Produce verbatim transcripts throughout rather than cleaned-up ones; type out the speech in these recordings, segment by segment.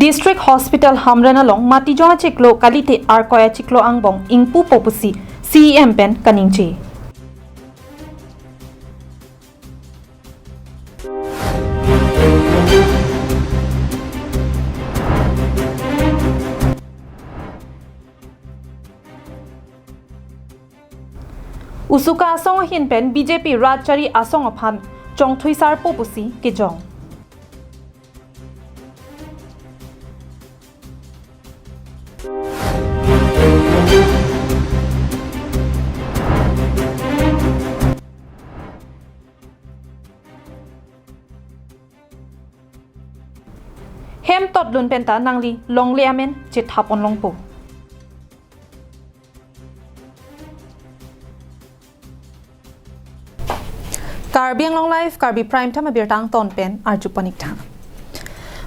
District Hospital Hamren along matijong achiklo kalite arkoi achiklo angbong ingpupo pusi C E M pen kaningje. USUCA asong ahin pen B J P rat chari asong aphan chongthuisarpo pusi kejong. Hem totlun penta nangli longle amen chethap onlongpo. Karbi Anglong Live, Karbi Prime Time abirta angton pen arjupon ik tha.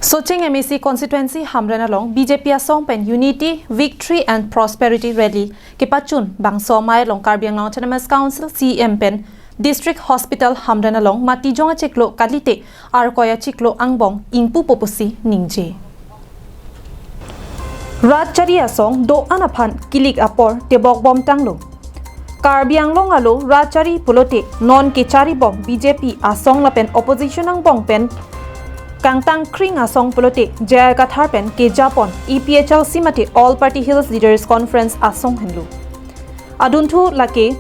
Socheng M A C constituency Hamren along B J P asong pen Unity, Victory and Prosperity Rally kepachun bangso amei along Karbi Anglong Autonomous Council C E M pen District Hospital Hamren along matijong achiklo kalite arkoi achiklo angbong ingpupo pusi ningje. Rat chari asong do-an aphan kilik apor tebok bom tanglo. Karbi Anglong alo rat chari pulote non kechari bom B J P asong lapen opposition angbong pen kangtang kring asong pulote J I Kathar pen kejapon A P H L C mate All Party Hills Leaders Conference asong henlo. Adunthu lake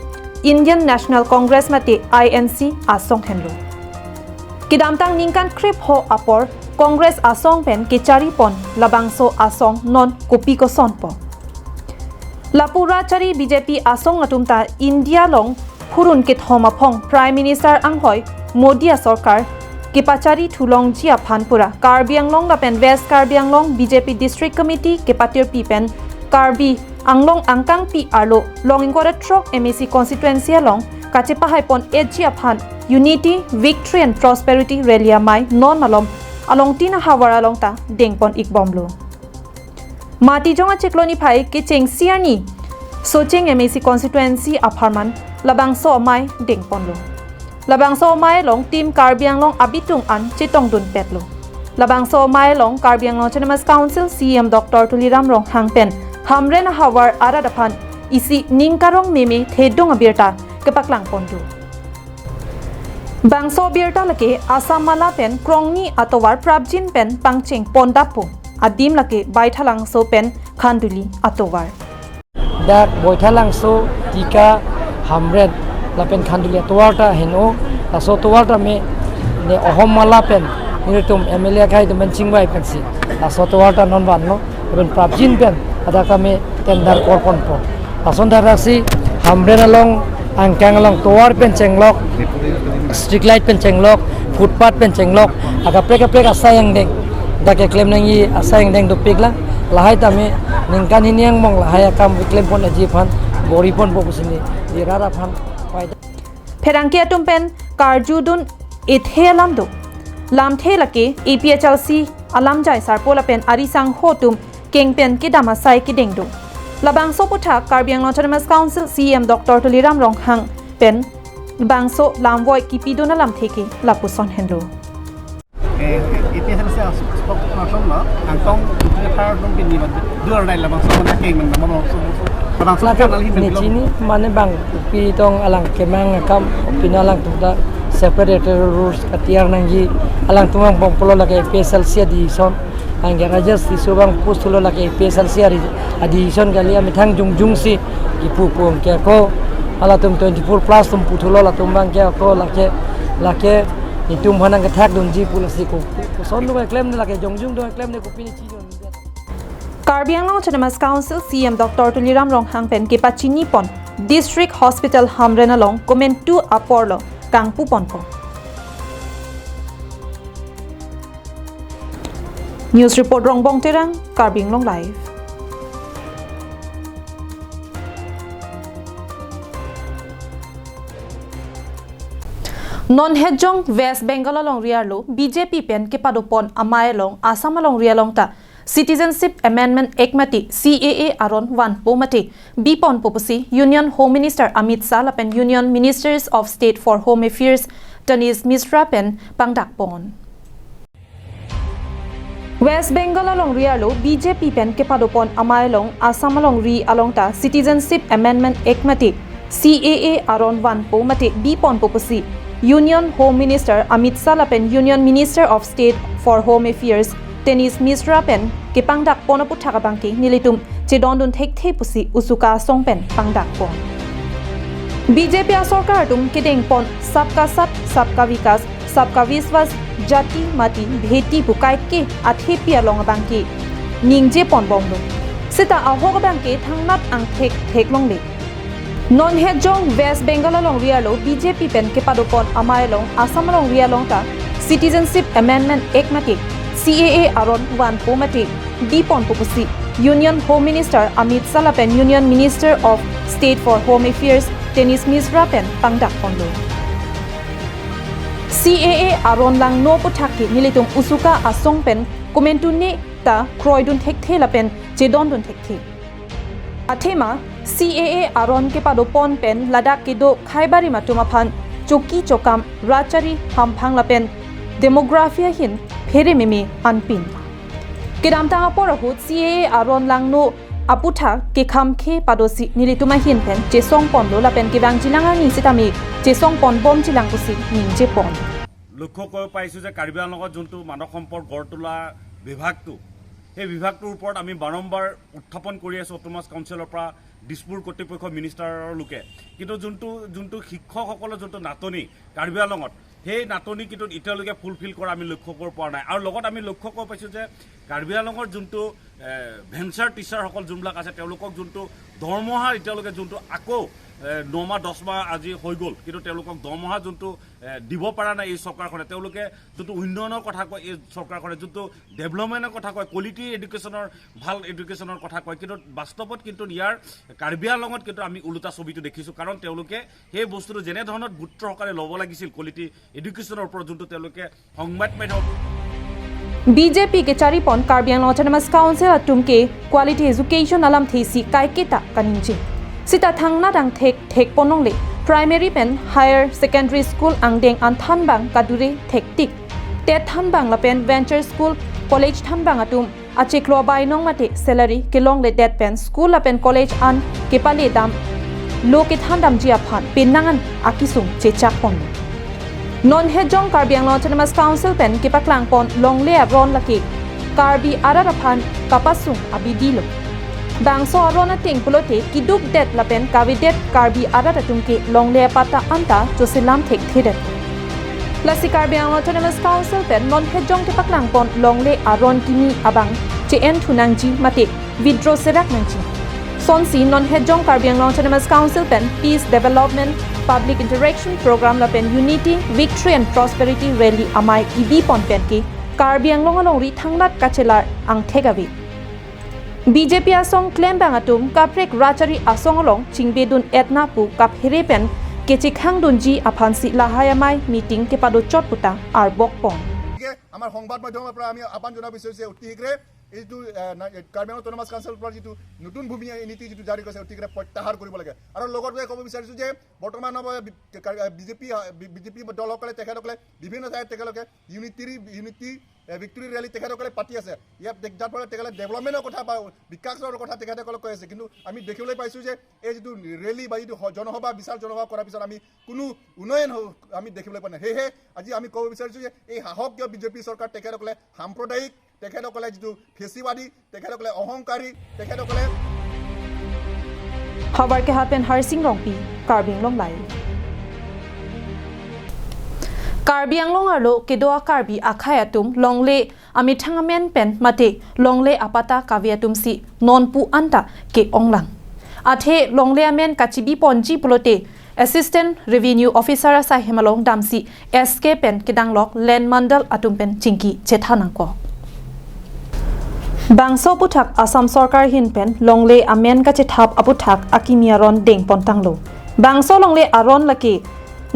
Indian National Congress mate I N C asong henlo. Kedamtang ningkan krepho apor Congress asong pen kecharipon labangso asong non kopi kosonpo. Lapu rat chari B J P asong atum ta India along phurun kethom aphong Prime Minister anghoi Modi asorkar kepachari thulongji aphan pura Karbi Anglong lapen West Karbi Anglong B J P District Committee kepatirpi pen Karbi Anglong angkangpi arlo long ingkoi ra throk M A C constituency along kachepahaipon etji aphan Unity, Victory and Prosperity Rally amei non malom along tin ahavar along ta dengpon ikbomlo. Matijong achiklo niphai kechengsi arni Socheng M A C constituency apharman labangso amei dengponlo. Labangso amei along Team Karbi Anglong abitung an chetongdunpetlo. Labangso amei along Karbi Anglong Autonomous Council C E M Doctor Tuliram Ronghang pen Hamren ahavar arat aphan isi ning karong meme thedung abirta kepaklangpon do. Bangso abirta lake Assam Mala pen krongni atovar prapjin pen pangcheng pondappo. Adim lake Baithalangso pen Khanduli atovar. Dak Baithalangso, Tika, Hamren lapen Khanduli atovar ta heno, laso atovar ta me ne Ahom Mala pen nelitum M L A akhai atum pen chingvai pensi laso atovar ta non vanlo, lapen prapjin pen adak kami tender korponpo. Lason thaksi Hamren along angkang along tovar pen chenglok, street light pen chenglok, footpath pen chenglok, akaprek kaprek asai angdeng, dak keklem nangji asai angdeng dopiklang, lahai tame ningkan hini angbong lahai akam keklempon aji aphan bor-iponpo pusi neli rat aphan pai. Pherangke atum pen karjudun ethe alam do. Lamthe lake A P H L C alamjai sarpo lapen ari sangho atum keng pen kedam asai kedeng do. Labangso aputhak Karbi Anglong Autonomous Council C E M Doctor Tuliram Ronghang pen bangso lamvoi kipidun alamthe ke lapuson henlo. Eh, A P H L C spokesperson lo, angtong tujuh thar dong pini ba, dua rai labangso mana keng mana labangso, labangso Lake kan alhin neli pilo. Chini mane bang kopi tong alang kemang akam, kopi na alangtum ta separate rules katiar nangji, alangtum angbong pulo lake A P H L C a-decision, anke Rajesh Tisso bang pusulo lake A P H L C a-decision kali, amethang jongjong si kipu pum ke ako, halatum twenty-four plus atum puthulo, latum bang ke ako lake, lake itum hanang kethak dunji pu lasi ko. Koson do keklem lake jongjong do keklem ne kopi ne chini. Karbi Anglong Autonomous Council C E M Doctor Tuliram Ronghang pen kepachinipon District Hospital Hamren along komantu aporlo kangpuponpo. News report Rongbong Terang, Karbi Anglong Live. Non hetjong West Bengal alongri arlo B J P pen kepadopon amei along Assam alongri along ta Citizenship Amendment Act mate C A A aron vanpo mate biponpo pusi Union Home Minister Amit Shah lapen Union Ministers of State for Home Affairs Tanush Mishra pen pangdakpon. West Bengal alongri arlo B J P pen kepadopon amei along Assam alongri along ta Citizenship Amendment Act mate C A A aron vanpo mate biponpo pusi Union Home Minister Amit Shah lapen Union Minister of State for Home Affairs Tanis Misra pen kepangdakpon aputhak abangke nelitum chedondun thekthe pusi usuka asong pen pangdakpon. B J P asorkar atum kedengpon Sabka Saath, Sabka Vikas, Sabka Vishwas, Jati Mati Bheti pu kaike athepi along abangke ningjeponbomlo. Seta ahok abangke thangnat angthek theklongle. Non hejong West Bengal alongri arlo B J P pen kepadopon amei along Assam alongri along ta Citizenship Amendment Act mate C A A aron vanpo mate biponpo pusi Union Home Minister Amit Shah lapen Union Minister of State for Home Affairs Tanis Misra pen pangdakponlo. C A A aron langno aputhak ke nelitum usuka asong pen komantu ne ta kroidun thekthe lapen chedondun thekthe. Athema C A A aron kepadopon pen ladak kedo khaibarim atum aphan choki chokam rachari hamphang lapen demography ahin phere meme anpin. Kedamtang apor ahut C A A aron langno aputhak kekhamkhe padosi nelitum ahin pen chesongponlo lapen kevangjilang arni sitame chesongponbomjilang pusi ningjepon. লক্ষ্য কৰিব পাৰিছোঁ যে কাৰ্বি আংলঙত যোনটো মানৱ সম্পদ গঢ় তোলা বিভাগটো, সেই বিভাগটোৰ ওপৰত আমি বাৰম্বাৰ উত্থাপন কৰি আছোঁ অট'নমাছ কাউন্সিলৰ পৰা দিছপুৰ কৰ্তৃপক্ষ মিনিষ্টাৰলৈকে। কিন্তু যোনটো যোনটো শিক্ষকসকলৰ যোনটো নাটনি কাৰ্বি আংলঙত, সেই নাটনি কিন্তু এতিয়ালৈকে ফুলফিল কৰা আমি লক্ষ্য কৰিব পৰা নাই। আৰু লগত আমি লক্ষ্য কৰিব পাইছোঁ যে কাৰ্বি আংলঙৰ যোনটো ভেঞ্চাৰ টিচাৰসকল যোনবিলাক আছে, তেওঁলোকক যোনটো দৰমহা এতিয়ালৈকে যোনটো আকৌ এ, ন মাহ দহ মাহ আজি হৈ গ'ল, কিন্তু তেওঁলোকক দৰমহা যোনটো এ, দিব পৰা নাই এই চৰকাৰখনে। তেওঁলোকে যোনটো উন্নয়নৰ কথা কয় এই চৰকাৰখনে, যোনটো ডেভেলপমেণ্টৰ কথা কয়, কোৱালিটি এডুকেশ্যনৰ, ভাল এডুকেশ্যনৰ কথা কয়, কিন্তু বাস্তৱত কিন্তু ইয়াৰ কাৰ্বি আংলঙত কিন্তু আমি ওলোটা ছবিটো দেখিছোঁ। কাৰণ তেওঁলোকে সেই বস্তুটো যেনেধৰণৰ গুৰুত্ব সহকাৰে ল'ব লাগিছিল কোৱালিটি এডুকেশ্যনৰ ওপৰত, যোনটো তেওঁলোকে সংবাদ মাধ্যম B J P kecharipon Karbi Anglong Autonomous Council atum ke quality education alamthe si kaiketa kaningje. Sita thangnat angthek thekponlongle primary pen higher secondary school angdeng an thanbang kadure thektik. TET thanbang lapen venture school, college thanbang atum achiklo bainong mate salary kelongledet pen school lapen college an kepaledamlo kethandamji aphan penang an akesung chechakpon. Non hejong Karbi Anglong Autonomous Council pen kepaklangpon longle aron lake Karbi arat aphan kapasung abidilo. Bangso aron ateng pulote kidukdet lapen kavedet Karbi arat atum ke longle apatta anta choselam thekthedet. Lasi Karbi Anglong Autonomous Council pen non hejong kepaklangpon longle aron kimi abang che-en thunangji mate withdraw serak nangji. Sonsi non hejong Karbi Anglong Autonomous Council pen Peace Development Public Interaction Program lapen Unity, Victory and Prosperity Rally amei kibipon pen ke Karbi Anglong alongri thangnat kachelar angthek ave. B J P asong klembang atum kaprek rachari asong along chingbedun etna pu kaphere pen kechekhangdunji aphansi lahai amei meeting kepadochot puta arbokpon. গতিকে আমাৰ সংবাদ মাধ্যমৰ পৰা আমি আহ্বান জনাব বিচাৰিছোঁ যে অতি শীঘ্ৰে এই যিটো আহ, না- কাৰ্বি আংলং অট'নমাছ কাউন্সিলৰ পৰা যিটো নতুন ভূমি নীতি যিটো জাৰি কৰিছে অতি শীঘ্ৰে প্ৰত্যাহাৰ কৰিব লাগে। আৰু লগতে ক'ব বিচাৰিছোঁ যে বৰ্তমান সময় বিজেপি বিজেপি দলসকলে তেখেতসকলে বিভিন্ন ঠাইত তেখেতলোকে ইউনিটি ইউনিটি ভিক্টৰী ৰেলী তেখেতসকলে পাতি আছে। ইয়াত দে- যাৰ ফলত তেখেতসকলে ডেভেলপমেণ্টৰ কথা বা বিকাশৰ কথা তেখেতসকলে কৈ আছে, কিন্তু আমি দেখিবলৈ পাইছোঁ যে এই যিটো ৰেলী বা যিটো স- জনসভা, বিশাল জনসভা কৰাৰ পিছত আমি কোনো উন্নয়ন হ- আমি দেখিবলৈ পোৱা নাই। সেয়েহে আজি আমি ক'ব বিচাৰিছোঁ যে এই শাসকীয় বিজেপি চৰকাৰ তেখেতসকলে সাম্প্ৰদায়িক, তেখেতসকলে যিটো ফেচিবাদী, তেখেতসকলে অহংকাৰী, তেখেতসকলে Havar kehat pen Harsing Rongpi, Karbi Anglong Live. Karbi Anglong arlo kedo a Karbi akhei atum longle amethang amen pen mate longle apatta kave atumsi nonpu anta ke-onglang. Athe longle amen kachibiponji pulote Assistant Revenue Officer asai hem along damsi S K pen kedanglok Land Mandal atum pen chingki chethan nangkok. Bangso aputhak Assam sorkar ahin pen longle amen kachethap aputhak akimi aron dengpontanglo. Bangso longle aron lake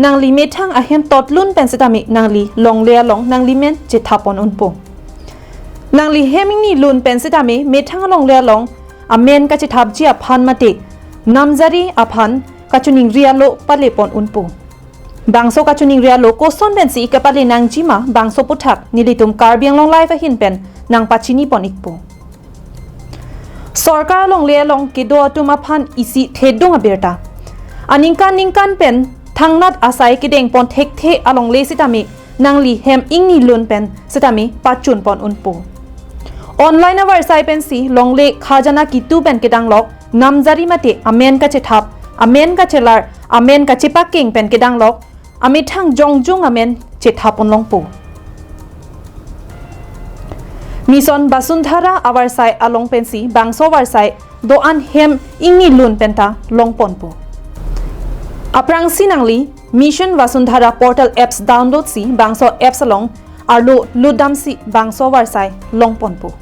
nangli methang ahem totlun pen setame nangli longle along nangli men chethapon unpo. Nangli hem ingni lun pen setame methang alongle along amen kachethapji aphan mate namjari aphan kachiningri alo palepon unpo. Bangso kachiningri alo koson pensi ikapale nangjima bangso aputhak nelitum Karbi Anglong Live ahin pen nangpachini pon ikpo. Sorkar alongle along kedo atum aphan isi thedung abirta. Aningkan ningkan pen thangnat asai kedeng pon thekthe alongle sitame nangli hem ingni lun pen sitame pachun pon unpo. Online avarsai pensi longle khajana kitu pen kedanglok namjari mate amen kachethap, amen kachelar, amen kachepakeng pen kedanglok amethang jongjung amen chethap unlongpo. Mission Vasundhara avarsai along pensi bangso avarsai do-an hem ingni lun penta longponpo. Aphrangsi nangli Mission Vasundhara portal apps download si bangso apps along arlo lutdamsi bangso avarsai longponpo.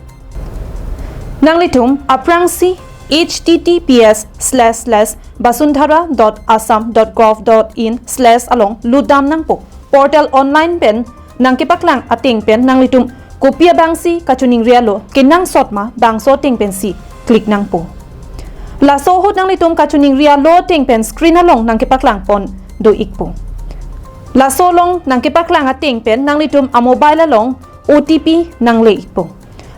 Nanglitum aphrangsi H T T P S slash slash vasundhara dot assam dot gov dot in slash along lutdam nangpo. Portal online pen nangkepaklang ateng pen nanglitum kopi abangsi kachiningri alo kenangsot ma bangso ateng pensi click nangpo. Laso ahut nanglitum kachiningri alo ateng pen screen along nangkepaklang pon do ikpo. Laso along nangkepaklang ateng pen nanglitum a-mobile along O T P nangle ikpo.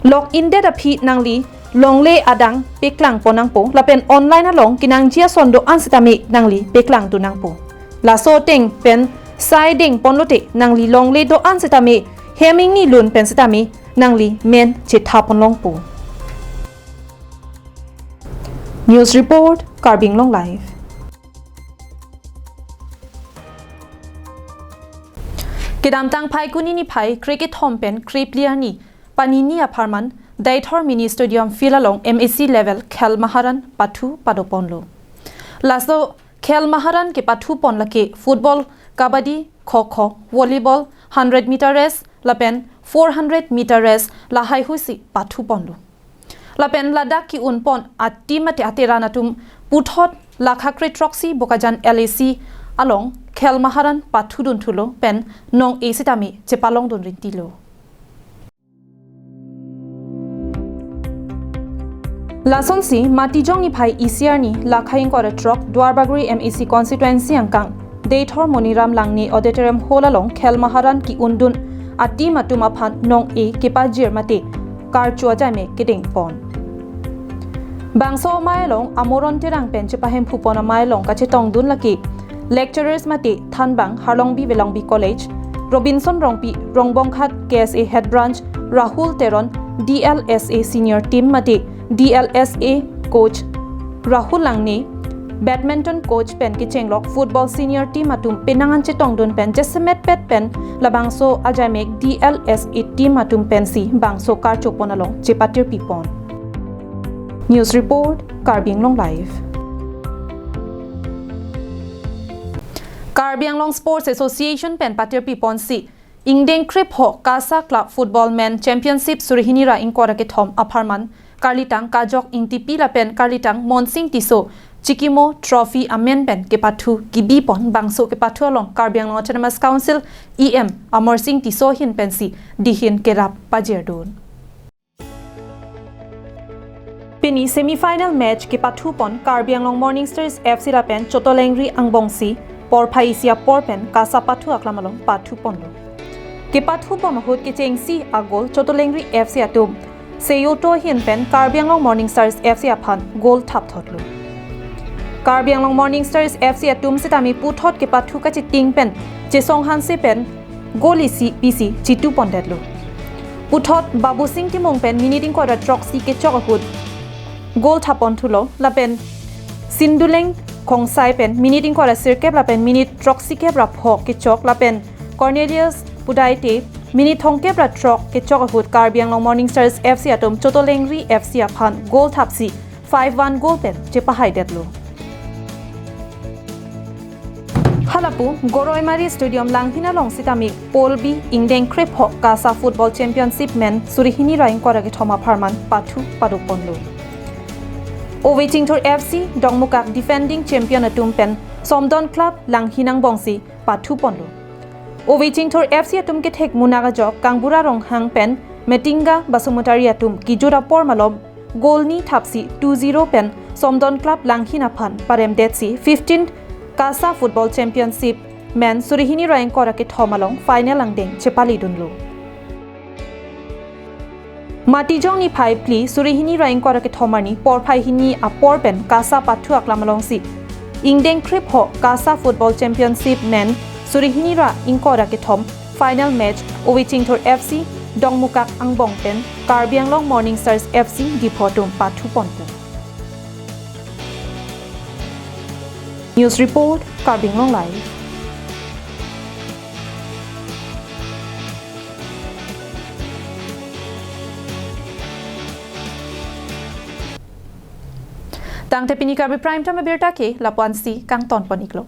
Log in det aphi nangli longle adang peklang pon nangpo lapen online along kenangji ason do-an sitame nangli peklang dun nangpo. Laso ateng pen sai deng ponlote nangli longle do-an sitame hem ingni lun pen sitame nangli men chethap unlongpo. News report, Karbi Anglong Live. Kedamtang Phaikuni niphai krekethom pen krephli arni panini apharman Deithor Mini Stadium field along M A C level Khel Maharan pathu padoponlo. Laso Khel Maharan kepathu pon lake football, kabaddi, kho kho, volleyball, hundred meter race lapen four hundred meter race lahai huisi pathu ponlo. Lapen ladak ke-un pon a-team mate ateran atum puthot lakha krethroksi Bokajan L A C along Khel Maharan pathudun thulo pen nong-e sitame chepalongdun rintilo. Lasonsi Matijong niphai isi arni lakha ingkoi ra throk Duarbagori M A C constituency angkang Deithor Moniram Langne Auditorium Hall along Khel Maharan ke-undun a-team atum aphan nong-e kepajir mate karcho ajaimek kedeng pon. Bangso amei along Amoron Terang pen chepahemphu pon amei along kachetongdun lake lecturers mate thanbang Harlongbi Velongbi College, Robinson Rongpi, Rongbonghat K S A Head Branch, Rahul Teron, D L S A senior team mate D L S A coach Rahul Langne, badminton coach pen kechenglok football senior team atum penang an chetongdun pen jasemet pet pen labangso ajaimek D L S A team atum pensi bangso karcho pon along chepatirpi pon. News report, Karbi Anglong Live. Karbi Anglong Sports Association pen patirpi ponsi ingdeng krepho KASA Club Football Men Championship suri hini ra ingkoi ra kethom apharman karlitang Kajok Ingtipi lapen karlitang Monsing Tisso chikimo trophy amen pen kepathu kebi pon. Bangso kepathu along Karbi Anglong Autonomous Council E M Amarsing Tisso ahin pensi dihin kerap pajirdun. Pini semi final match kepathu pon Karbi Anglong Morning Stars F C lapen Chotolengri angbongsi porphai isi apor pen KASA pathu aklam along pathu ponlo. Kepathu pon ahut kechengsi a-goal Chotolengri F C atum Seyoto ahin pen Karbi Anglong Morning Stars F C aphan goal thapthotlo. Karbi Anglong Morning Stars F C atum sitame puthot kepathu kachiting pen chesong hanse pen goal isi pisi chitu pondetlo. Puthot Babusing Timung pen minute ingkoi ra throksi kechok ahut goal thap pon thulo lapen Sinduleng Khongsai pen minute ingkoi ra sirkep lapen minute throksi kep ra pho kechok lapen Cornelius Pudaite minute thomkep ra throk kechok ahut Karbi Anglong Morning Stars F C atum Chotolengri F C aphan goal thapsi five one goal pen chepahaidetlo. Halapu Goroimari Stadium Langhin along sitame Pol B ingdeng krepho KASA Football Championship Men suri hini ra ingkoi ra kethom apharman pathu padoponlo. Ove Chingthur F C Dongmukak defending champion atum pen Somdon Club Langhin angbongsi pathu ponlo. Ove Chingthur F C atum kethek munak ajok Kangbura Ronghang pen Metinga Basumatary atum kejut apor malom goal ni thapsi two zero pen Somdon Club Langhin aphan paremdetsi fifteen KASA Football Championship Men suri hini ra ingkoi ra kethom along final angdeng chepalidunlo. Matijong niphai phli suri hini ra ingkoi ra kethom arni porphai hini apor pen KASA pathu aklam alongsi ingdeng krip ho KASA Football Championship men suri hini ra ingkoi ra kethom final match Ovichingthur F C Dongmukak angbong pen Karbi Anglong Morning Stars F C Diphu atum pathu ponpo. News report, Karbi Anglong Live. Tangte pini Karbi Prime Time abirta ke lapu-ansi kangton pon iklo.